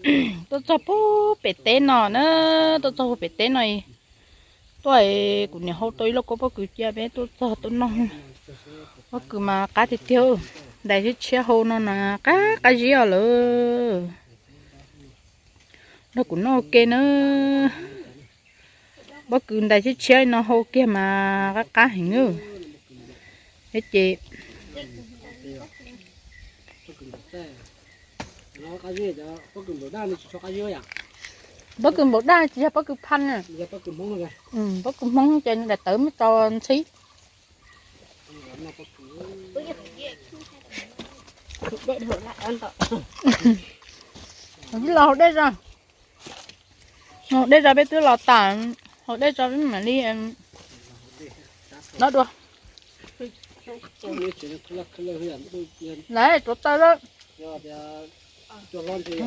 Tuaj txog pem teb no na, tuaj txog pem teb no, tuaj kuv niam hau tau ib lauj kaub pob kws cia peb tuaj txog tuaj noj. Pob kws mas qab tiag tiag, ntais tshiab tshiab hau no na, qab qab zib os lawm. Nrog kuv noj ua ke na. Pob kws ntais tshiab tshiab no hau kiag mas qab qab heev. Thiab ces pob kws npaum daj tsis yog pob kws phaj, pob kws Hmoob ces daim tawv muab tso ntxhib. Los haus dej zog, haus dej zog peb twb los tas, haus dej zog peb mam li dob dua. Lawv tuav taws lawm,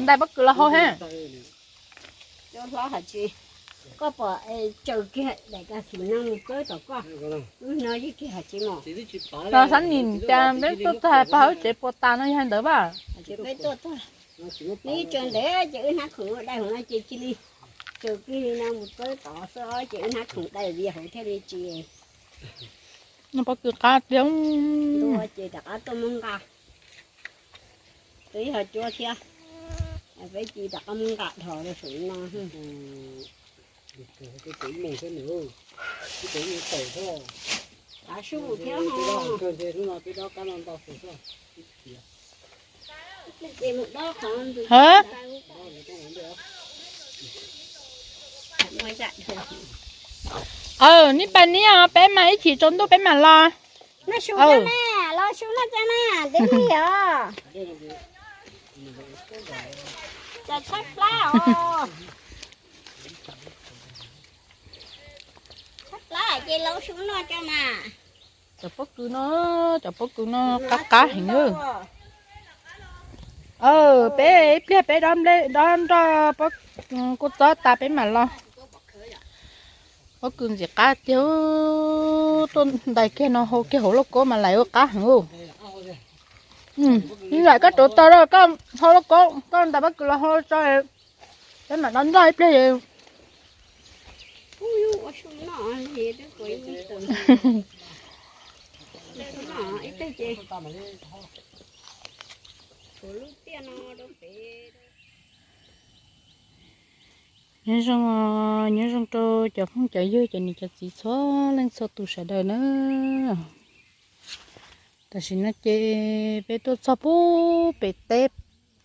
ntais pob kws los haus he. Koj pom tsaws kiag daim kas xim no mus pab tom koj, lub no yeej kiag hais tsis mos. Los xab nim cas peb tuaj txog pog hauv tsev puas tas no yog ntawd vaj. Peb tuaj txog, nws tsaws ntev ces wb hnab khoom dai hauv no ces cia li tsaws kiag li no mus pab tod xwb ces wb hnab khoom dai vias hauv thiaj li tsis. Pob kws qab tiag. Ntua ces rov qab tuaj muab nqa. Twb yog cuab thiab, peb cia rov qab muab nqa dhos rau saum no. Av su thiab ho. Neb pab niab, peb mam ib chim tsaus ntuj peb mam los. Los su no tso na, deb li os. Tshaib plab os. Tshaib plab ces los su no tso na. Cov pob kws no, cov pob kws no qab qab heev. Peb ib pliag peb dob nroj pob kws txob tas peb mam los. Pob kws ntxim qab tiag, tuaj ntais kiag no hau kiag hauv lauj kaub mas lais ua qab heev. Lam koj rauv taws, koj hau lauj kaub, koj ntais pob kws los hau tso, peb mam dob nroj ib pliag. Nyob zoo, nyob zoo rau cov phooj cov ywg, cov niam cov txiv txhua leej txhua tus sawv daws na. Tam sim no ces peb tuaj txog pub pem teb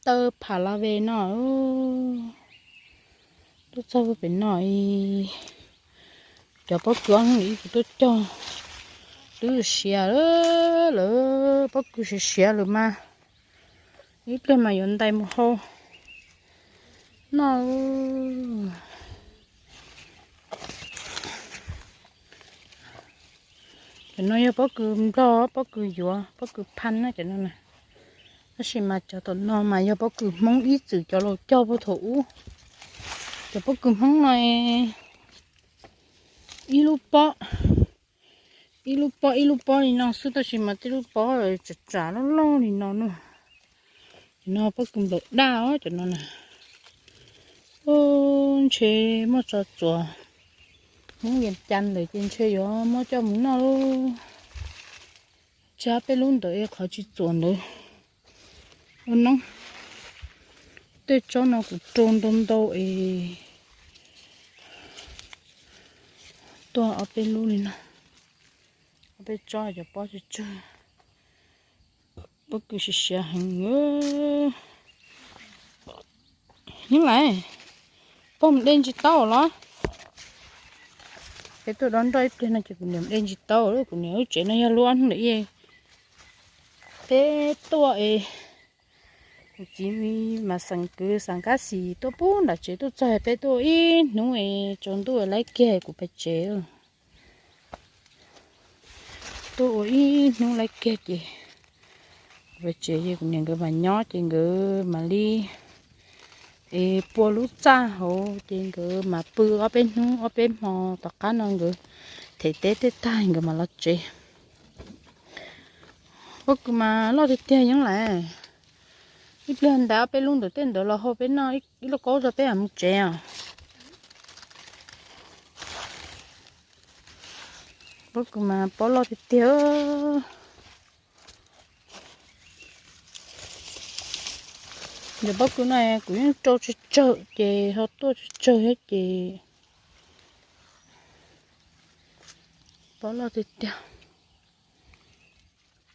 taw Pha La Ve no, tuaj txog pub pem no. Cov pob kws ob hnub ib kuv tuaj cog twb siav lawm, pob kws siav siav lawm mas ib pliag mas yuav ntais mus hau noj. Cov no yog pob kws nplog, pob kws yuav, pob kws phaj na cov no na. Tab sis mas cov tom no mas yog pob kws Hmoob ib txwm cov laus cog puag thaum ub. Cov pob kws Hmoob no ib lub pob, ib lub pob ib lub pob li no xwb, tab sis mas tej lub pob tsam tsam loj loj li no na. Cov no pob kws nplaum daj os cov no na. Ntshe muaj tso txuas Hmoob Vias Cas ntawd ces ntshe yuav muab coj mus noj lub. Tsab peb lub ntawd es qhov tsis txuas ntawd ua noob. Tej tsob no kuv rau ntau ntau es tuaj ob peb lub li no. Ob peb tsob cov pob tsawg tsawg. Pob kws siav siav heev. Nyob lawm, pog mus de ntsis taub los. Peb tuaj dob nroj ib pliag no ces kuv niam de ntsis taub, kuv niam lub tsev no yog lub ob hnub lawm. Peb tuaj es kuv txiv mas xeem kwv xeem kab xis tuaj pub nram tsev, tuaj txog peb tuaj ua ib hnub es tsaus ntuj laib kiag kuv pais tsev. Tuaj ua ib hnub laib kiag ces kuv pais tsev ces kuv niam nkawd mam nyob ces nkawd mam li es pua lub txaj hauv ces nkawd mam pw ob peb hnub ob peb hmo. Tom qab no nkawd them teb tej tag nkawd mam los tsev. Pob kws mas loj tiag tiag yeej lawm. Ib pliag ntais ob peb lub ntawm tej ntawd los hau peb noj ib lub kaub tso peb mam mus tsev os. Pob kws mas pob loj tiag tiag. Cov pob kws no kuv yeej rau tsawg tsawg ces ho tuaj tsawg tsawg thiab ces pob loj tiag tiag.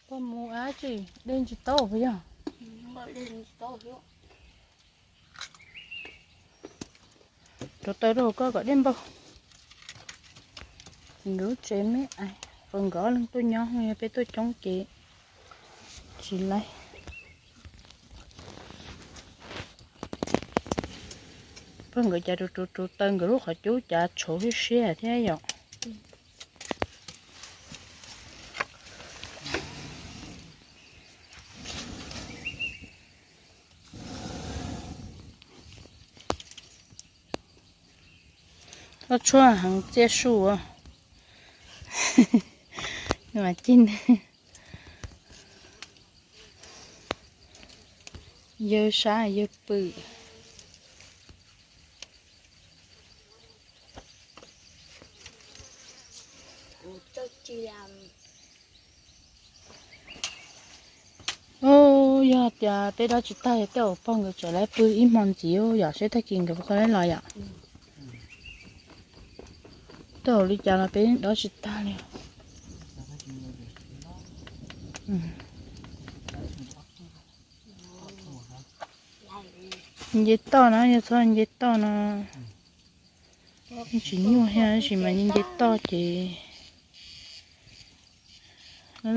Koj mus ab tsi, dej ntsis taub puas yog? Rauv taws rau koj kom dej npau. Nkawd lub tsev me, nkawd ob leeg tuaj nyob, yog peb tuaj coob ces tsis laib. Pog nkawd cas rauv rauv rauv taws nkawd lub qhov cub cas tshauv siab siab thiab yom. Txhob tshuaj heev txiaj su. Mas cig yawg sab yawg pwm. Yog tias peb dob tsis tag tej zaum pog nkawd tseem laib pw ib hmo ntxiv yom, seb tag kis nkawd puas kho laib los yom. Tej zaum li cas los peb dob tsis tag li. Nce toj no, yog txhob nce toj no. Tsis nyuaj thiab tab sis mas nce toj ces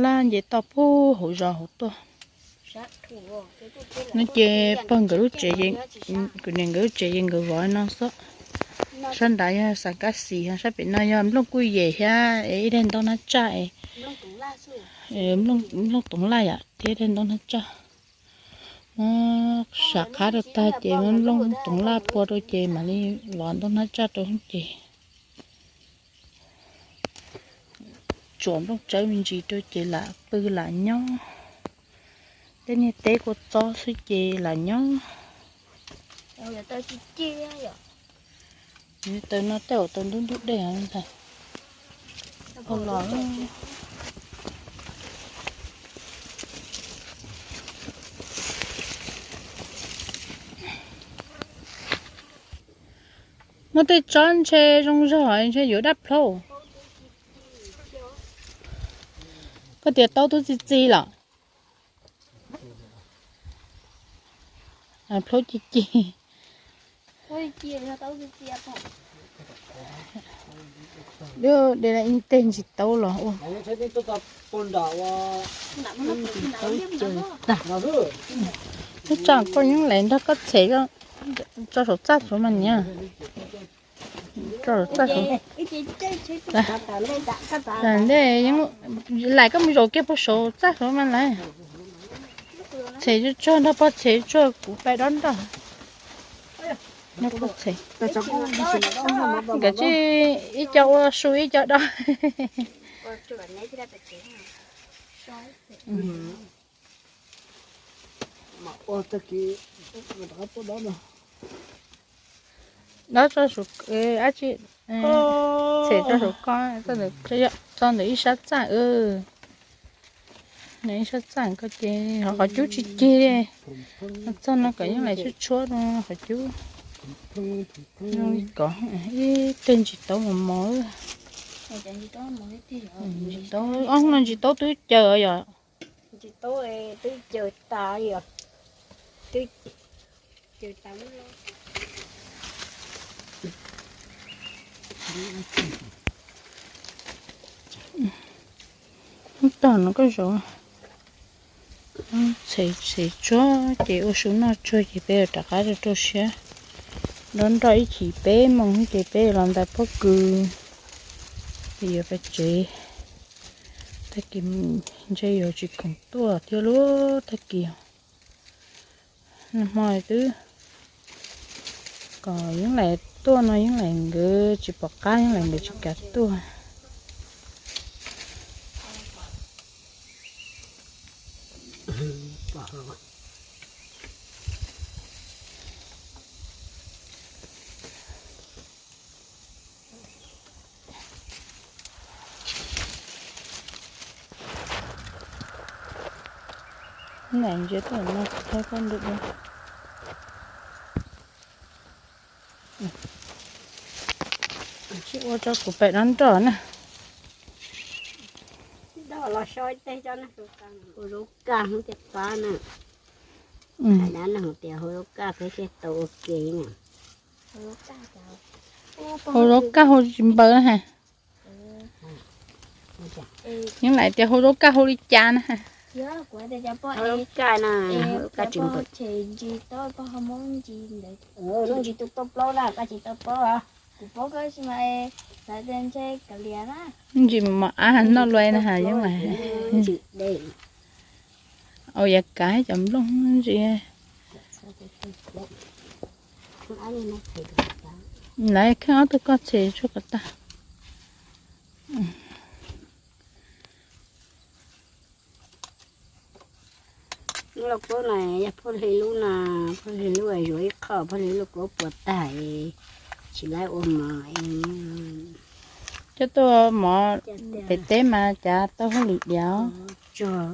laj nce toj puag hauv zos hauv tuaj. No ces pog nkawd lub tsev, kuv niam nkawd lub tsev ces nkawd vov no xwb. Sab nrad yog xas kab xis, sab pem no yog nplooj kuj yem thiab ib daig ntaub nab tsaj, nplooj toov laj yom, thiab daig ntaub nab tsaj. Muab sam qhab rau tag ces muab nplooj toov laj pua rau ces mam li vov ntaub nab tsaj rau ces tsuam nplooj tsawb me ntsis rau ces lam pw lam nyob. Tej niag teb kua txob xwb ces lam nyob. Taws no tej zaum taws ntub ntub dej ntag. Los muaj tej tsob ntshe zoo zog ntshe yuav dab plaub. Koj tias taub twb txi txi los? Plaub ci ci. De ib teg ntsis taub los ua. Ub, tsam koj yeej lem nrog koj txhem tso saum txaj saud mas niam. Tso saum txaj saud. Ntej lais koj mus zaum kiag puag saum txaj saud mas lais. Txhem tsuag tsuag nrog pog txhem tsuag kuv pais dob nroj. Nkawd tsis ib co ua su ib co dob. Dob tso saum, ab tsi, txhem tso saum ko, txog ntawm ib sab txaj, ntawm ib sab txaj ko ces ho qhov cub tsis cig li. Txog no kom yeej lais tshuab tshuab rau qhov cub. Zoo li ko, ib teg ntsis taub mos mos. Ntsis taub, ob hnub no ntsis taub twb caws yom. Ntsis taub twb caws tas yom. Twb caws tas. Ub, tog no koj zaum. Txhem txhem tsuag ces ua su noj tsuag ces peb yuav rov qab rau rau siab. Dob nroj ib chim peb moos ces peb yuav los ntais pob kws, ces yuav pais tsev. Tag kis ntshe yuav tsis khoom tuaj thiab lub tag kis. Nag hmo twb kom yeej lais tuaj no yeej lais nkawd tsis pom qab, yeej lais nkawd tsis kam tuaj. Nais ntsia tuaj no kuv thaij koj ntawm no. Tsis ua rau kuv pem no nroj na. Hau zaub kaj hnub tias pab na. Hais dab neeg tias hau zaub kaj peb thiaj tau ua ke na. Hau zaub kaj hau tsis npaws na ha. Yeej lais tias hau zaub kaj hau li cas na ha. Hau zaub kaj na, hau zaub kaj tsis npaws. Ntsis mos ab noj lua na ha, yeej lais. Au yav kav cov nplooj ntsis. Lawv kheej ob tug koj txhe tsuag kom tag. Lub lauj kaub no yog Phaj Hli lub na, Phaj Hli lub zuav ib qho, Phaj Hli lub lauj kaub puas tag, tsis laib ua mov. Coj tuaj mov pem teb mas cav tau hauj lwm diav. Tsuag,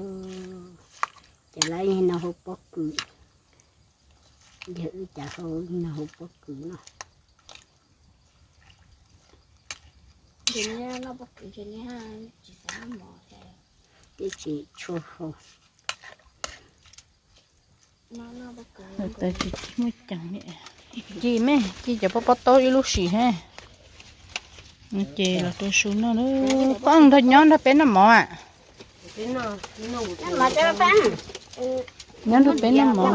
ces lawv no hau pob kws, yog wb cav hau no hau pob kws no. Twb tsis tshua hau. Tes tsis muaj ceem li. Ci me, ci cov pob pob taub ib lub sim he. Ces los rau su noj na. Poj nrog nyob nrog peb noj mov a. Nyob nrog peb noj mov.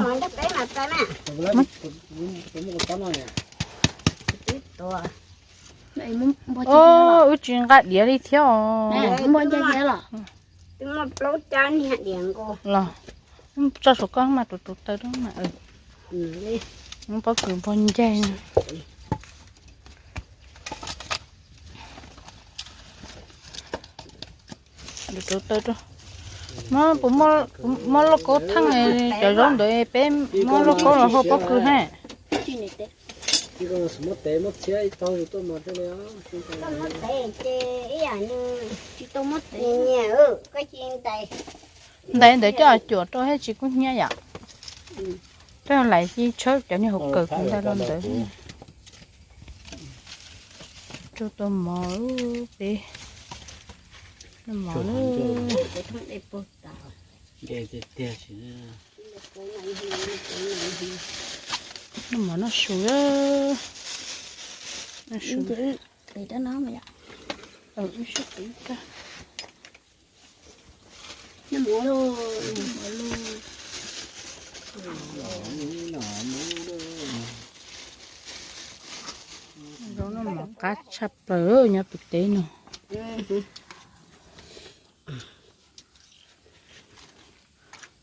Wb tsis nqa diav li thiab os. Los, tso saum koj mas, tus tus taw rau mas. Pob kws npog ncaig. Tus tus taw rau. Muab, puas muab lauj kaub theej cov zaub ntawd, peb muab lauj kaub los hau pob kws ha. Ntais ntawd coj cuam rau thiab tsis kub hnyiab yom. Koj lais ci tshawb cov niag hauv kawg kuv ntais rau ntawd. Tsuag tua mov peb noj mov. Noj mov noj su, noj su. Zaub noj mov qab tshaj plaws nyob pem teb no.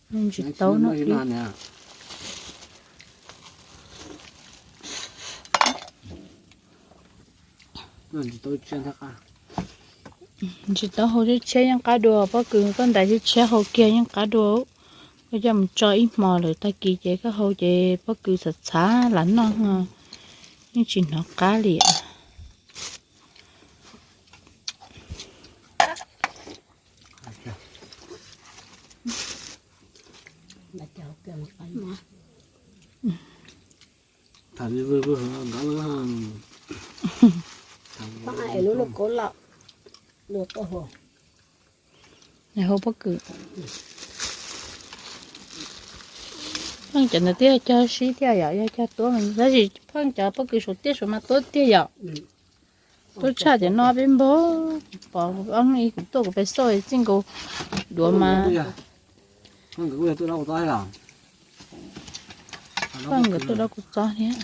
Ntsis taub no. Ntsis taub hau tshiab tshiab yeej qab dua, pob kws koj ntais tshiab tshiab hau kiag yeej qab dua. Koj coj mus tso ib hmo lawm tag kis ces koj hau ces pob kws txhav txhav lam noj, yeej tsis hnov qab li. Hau pob kws. Pheej cov ntawd twb yog cog sib tiag yom, yog cog tuab, tab sis pheej cov pob kws saum tiaj saum mas tuab tiag yom. Tuab tshaj cov no peb npog, pom ob hnub ib kuv tuaj kuv pem xauj txij nkaus duav mas. Pheej nkawd tuaj dab kuv txob thiab.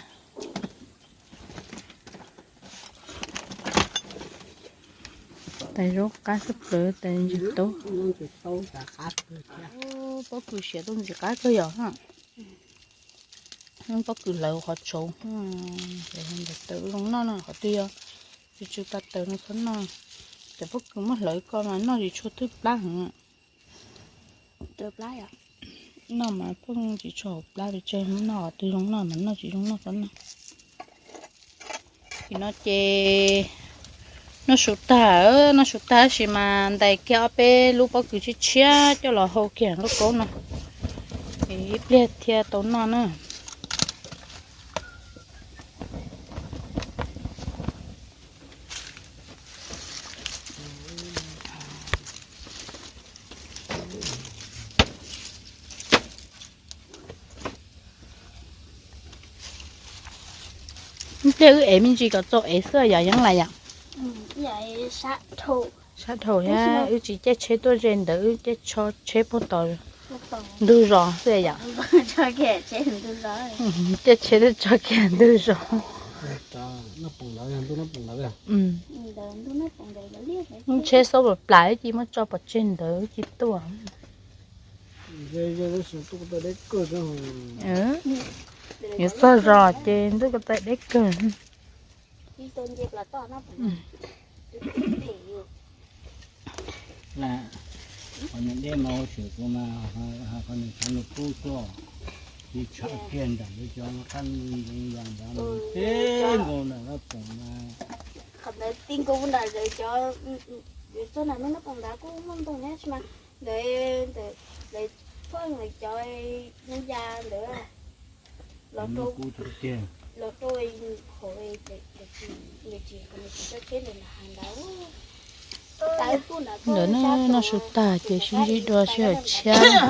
Tais zaub qab xwb plaws tais ntsis taub. Pob kws siav tuaj ntxim qab kawg yom. Pob kws hlawv qhov tshauv, ntawm taws zoo noj no, qhov twg yog tsw tsw pa taws no txhob noj. Cov pob kws muab hlawv ko mas noj tsis tshua twg plab heev. Noj mas pheej tsis tshua hauv plab pes tsawg, noj qhov twg zoo noj mas noj, tsis zoo noj txhob noj. Tim no ces noj su tag, noj su tag tab sis mas ntais kiag ob peb lub pob kws tshiab tshiab coj los hau kiag lub kaub no. Ib pliag thiaj tau noj na. Ib pliag wb ev me ntsis kom txaus ev xwb yom, Yeeb Lais yom. Sab dhau thiab wb tsis caij tsheb tuaj ze ntawd, wb caij tsheb puag tom ntug zos xwb yom. Caij tsheb tuaj tso kiag ntug zos. Tsheb xob plas plas, wb cia muab tso pov tseg ntawd wb cia tuaj. Yuav txog zos ces ntuj ko taw deb kawg. Qhov niag dej mas ua tshwm kuv mas, qhov niag tshav nws kub tuaj, ib tshav kiag nram lawv cov qab ntoo yas nrad, tib nkaus nram lawv poom mas. Qhov ntawd tib nkaus nram lawv cov, yuav txog nram lub nab poom ntawd kuj muaj ntoo thiab tsis mas, ntawd lawv pheej lawv cov noob ya ntawd los rau, los rau hauv, nws tsis, nws tsis coj tsheb ntawd nram hav ntawd. Ntawm no noj su tag ces sib ntsib dua sij hawm tshiab na.